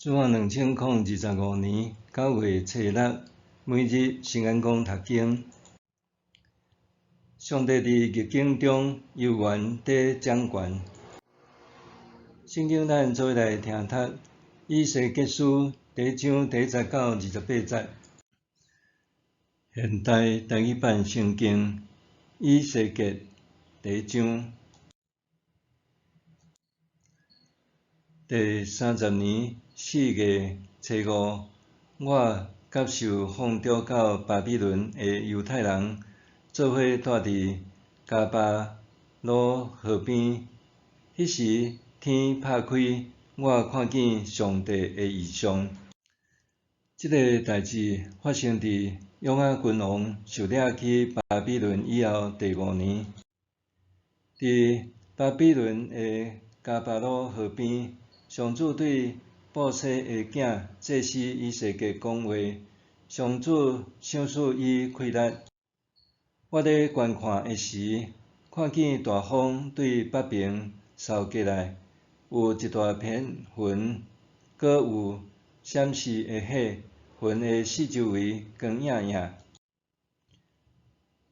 主後2025年9月初六，每日聖言講讀經。上帝佇逆境中猶原佇掌權。聖經咱做伙來聽讀以西結書第一章第一節到28節。現代台語版聖經以西結第一章。第30年4月初五，我佮受放逐到巴比倫的猶太人做伙蹛佇迦巴魯河邊。彼時天拍開，我看見上帝的異象。這个代誌發生佇約雅斤王受掠去巴比倫以後第五年，佇巴比倫的迦巴魯河邊。上主對布西的囝祭司以西結講話，上主賞賜伊氣力。我咧觀看的時，看見大風對北爿掃過來，有一大片雲，閣有閃爍的火，雲的四周圍光映映。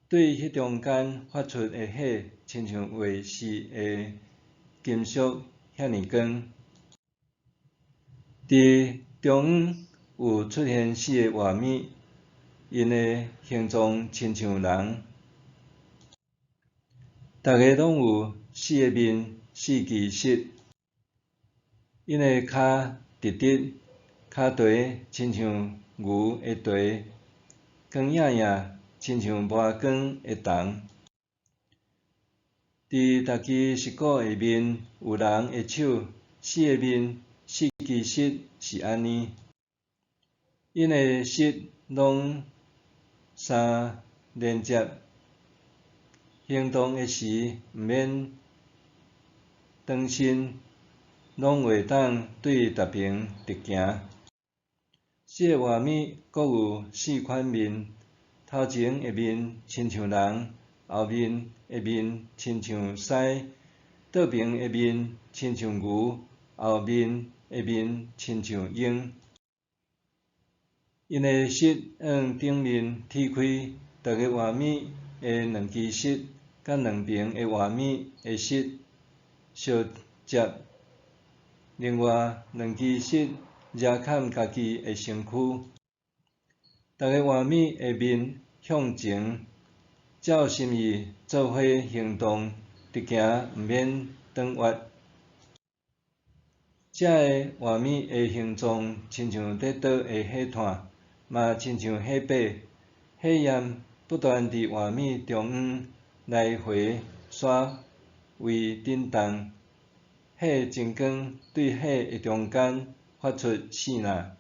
對彼中間發出的火，親像月蝕的金屬遐爾光。佇中央有出現四个活物，𪜶的形狀親像人，逐个攏有四个面、四支翼。𪜶的跤直直，跤蹄親像牛的蹄，光映映，親像磨光的銅。佇逐支翼骨下面有人的手，四个面、四支翼是按呢，𪜶的翼攏相連接，行動的時毋免轉身，攏會當對逐爿直行。四个活物閣有四款面，頭前的面親像人，後面的面親像獅，倒爿的面親像牛，後面的面親像鷹。𪜶的翼向頂面鐵開，逐个活物的兩支翼，佮兩爿的活物的翼相接。另外兩支翼遮崁家己的身軀。逐个活物的面向前，照心意做伙行動，直行毋免轉彎。這个活物的形狀親像佇燒的火炭，嘛親像火把，火焰不斷佇活物中央來回徙位振動，火真光對火的中間發出四抐。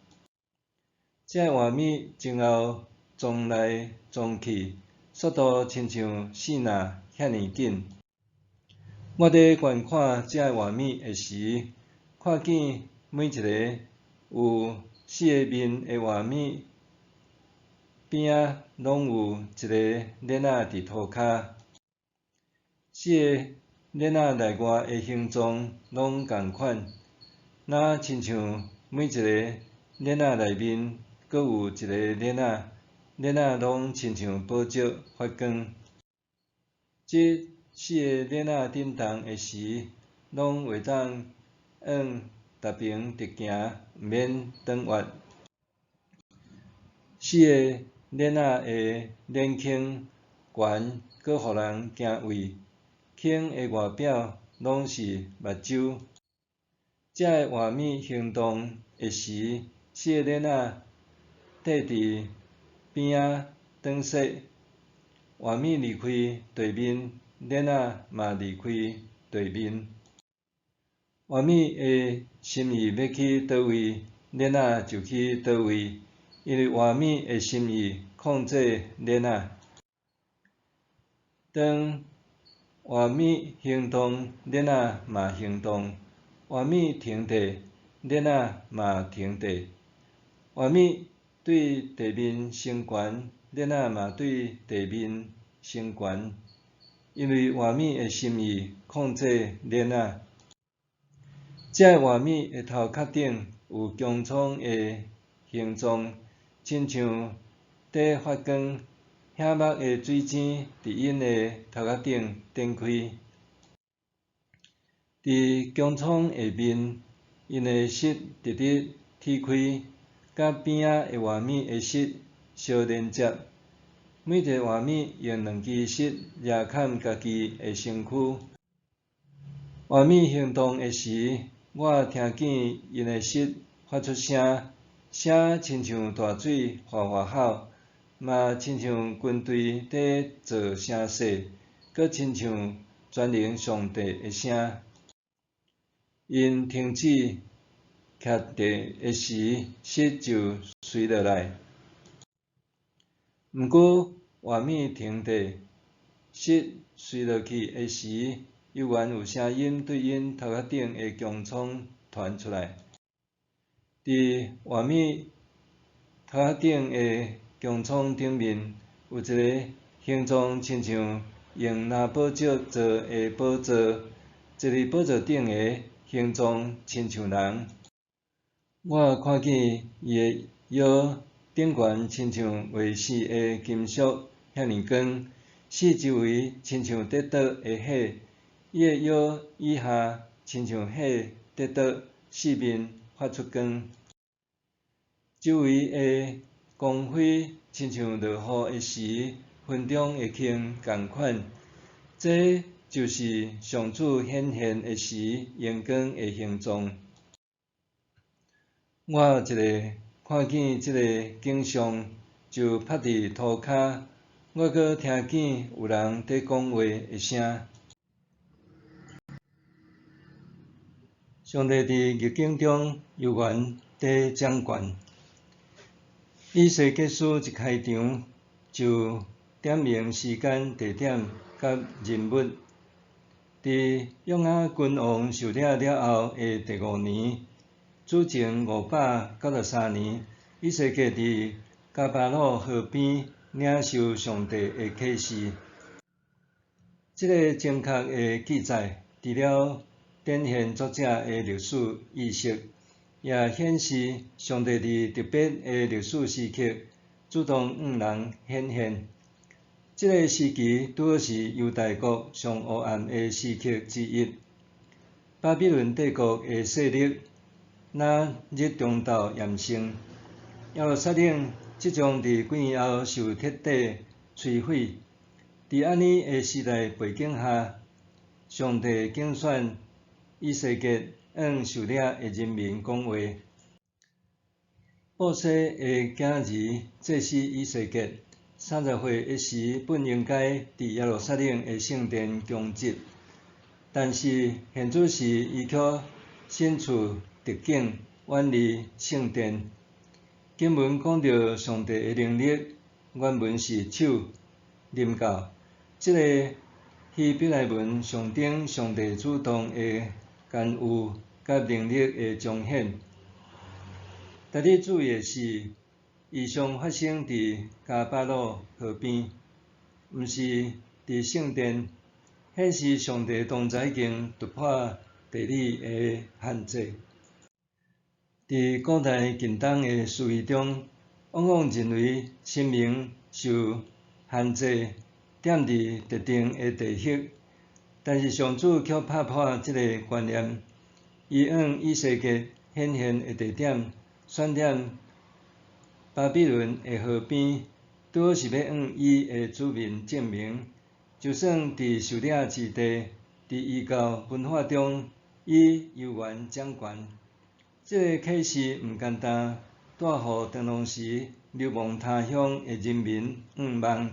這个活物前後撞來撞去，速度親像四抐遐爾緊。我佇觀看這个活物的時，看見每一个有四个面的活物邊仔，攏有一个鏈仔佇塗跤。四个鏈仔內外的形狀攏仝款，若親像每一個鏈仔內面閣有一个鏈仔，鏈仔攏親像寶石發光。這四个鏈仔振動的時，攏會當向逐爿直行，毋免轉彎。四个鏈仔的鏈圈懸，閣予人驚畏。圈的外表攏是目睭。這个活物行動的時，四个鏈仔綴佇邊仔轉踅。活物離開地面，鏈仔嘛離開地面。活物的心意欲去佗位，鏈仔就去佗位，因為活物的心意控制鏈仔。當活物行動，鏈仔嘛行動；活物停佇，鏈仔嘛停佇。活物對地面升懸，鏈仔嘛對地面升懸，因為活物的心意控制鏈仔。這个活物的头壳顶有穹苍的形状，亲像佇发光，醒目的水晶伫𪜶的头壳顶展开。伫穹苍下面，𪜶的翼直直铁开，佮边仔的活物的翼相连接。每一个活物用两支翼掠崁家己的身躯。活物行动的时，我听见𪜶的翼发出声，声亲像大水哗哗吼，嘛亲像军队伫做声势，阁亲像全能上帝的声。𪜶停止徛伫的时，翼就垂落来。毋过活物停伫，翼垂落去的时，犹原有声音对𪜶头壳顶的穹苍传出来。伫活物头壳顶的穹苍顶面，有一个形状亲像用蓝宝石做的宝座，坐伫宝座顶的形状亲像人。我看见伊的腰顶悬亲像月色的金属遐尔光，四周围亲像伫倒的火。伊的腰以下亲像火伫倒，四面发出光。周围的光辉亲像落雨的时，云中的星仝款。这就是上主显现的时荣光的形状。我一下看见这个景象，就趴伫涂跤，我阁听见有人伫讲话的声。上帝伫逆境中犹原伫掌权。以西结书一开场就点明时间、地点佮人物。伫约雅君王受掠了后的第五年，主前593年，以西结伫迦巴鲁河边领受上帝的启示。这个精确的记载，除了展现作者的历史意识，也显示上帝伫特别的历史时刻主动向人显现。这个时期拄好是犹大国上黑暗的时刻之一。巴比伦帝国的势力若日中斗严盛，耶路撒冷即将伫几年后受彻底摧毁。伫按呢的时代背景下，上帝拣选以西结向受掠的人民讲话。布西的囝儿祭司以西结，30岁的时本应该伫耶路撒冷的圣殿供职，但是现此时伊却身处敌境，远离圣殿。经文讲到上帝的能力，原文是手临到，这个希伯来文象征上帝主动的干预佮能力的彰显。值得注意的是，异象发生伫迦巴鲁河边，毋是伫圣殿，显示上帝同在已经突破地理的限制。伫古代近东的思维中，往往认为神明受限制，踮伫特定的地域，但是上主却拍破这个观念，伊向以西结显现的地点选踮巴比伦的河边，拄好是欲向伊的子民证明，就算伫受掠之地，伫异教文化中，伊犹原掌权。这个启示毋干焦带予当时流亡他乡的人民向望，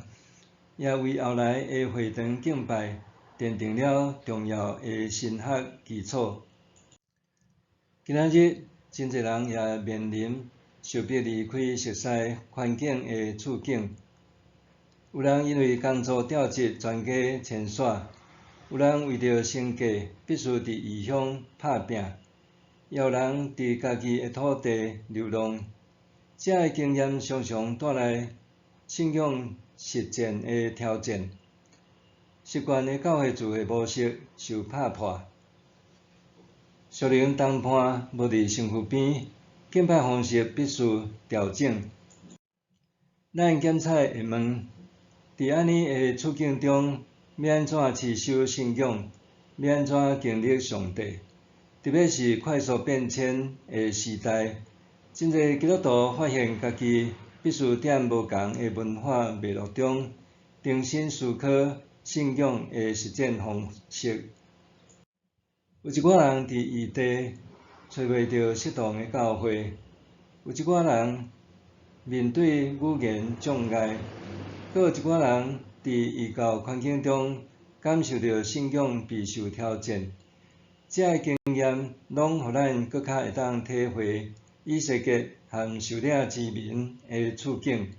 也为后来的会堂敬拜奠定了重要的神学基础。今仔日，真济人也面临受逼离开熟似环境的处境。有人因为工作调职，全家迁徙；有人为著生计，必须伫异乡拍拚；也有人伫家己的土地流浪。这个经验常常带来信仰实践的挑战。习惯的教会聚会模式受拍破，屬靈同伴無佇身軀邊，敬拜方式必須調整。咱檢採會問：佇按呢的處境中，欲按怎持守信仰？欲按怎經歷上帝？特別是快速變遷的時代，真濟基督徒發現家己必須踮無仝的文化脈絡中，重新思考信仰的實踐方式。有一寡人佇異地揣袂著適當的教會，有一寡人面對語言障礙，閣有一寡人佇異教環境中感受著信仰備受挑戰。這个經驗攏予咱閣較會當體會以西結和受領之民的處境。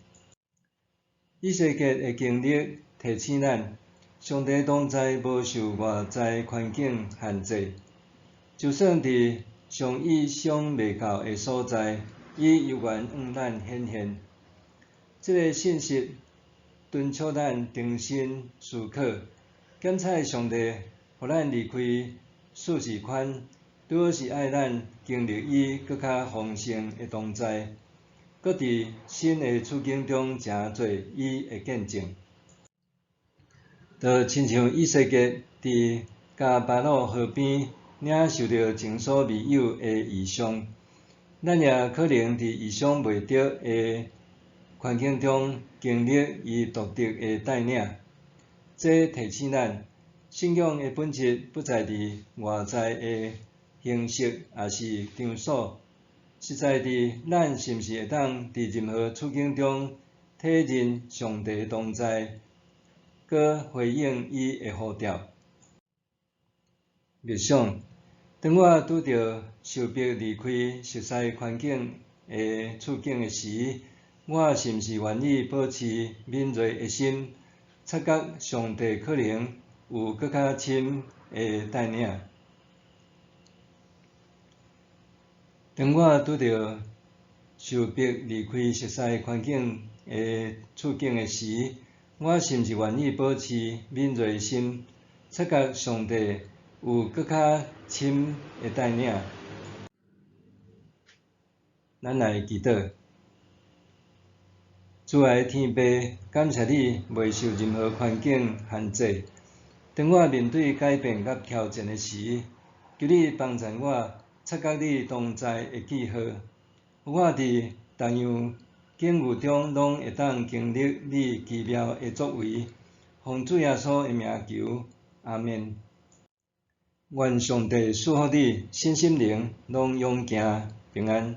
以西結的經歷提醒咱，上帝同在無受外在環境限制，就算佇上意想袂到的所在，伊猶原向咱顯現。這个信息敦促咱重新思考，檢採上帝予咱離開舒適圈，拄好是愛咱經歷伊閣較豐盛的同在，閣佇新的處境中成做伊的見證。就親像以西結佇迦巴魯河邊領受著前所未有的異象，咱也可能佇意想袂著的環境中經歷伊獨特的帶領。這提醒咱，信仰的本質不在佇外在的形式，抑是場所，實在佇咱是毋是會當佇任何處境中體認上帝同在，閣回應伊的呼召。默想，當我拄著受迫離開熟似環境的處境的時，我是毋是願意保持敏銳的心，察覺上帝可能有閣較深的帶領？當我拄著受迫離開熟似環境的處境的時，我是毋是願意保持敏銳的心，察覺上帝有閣較深的帶領？咱來祈禱。慈愛的天父，感謝你袂受任何環境限制。當我面對改變佮挑戰的時，求你幫助我察覺你同在的記號，予我佇逐樣境遇中攏會當經歷你奇妙的作為。奉主耶穌的名求，阿們。願上帝賜福你，身心靈攏勇健平安。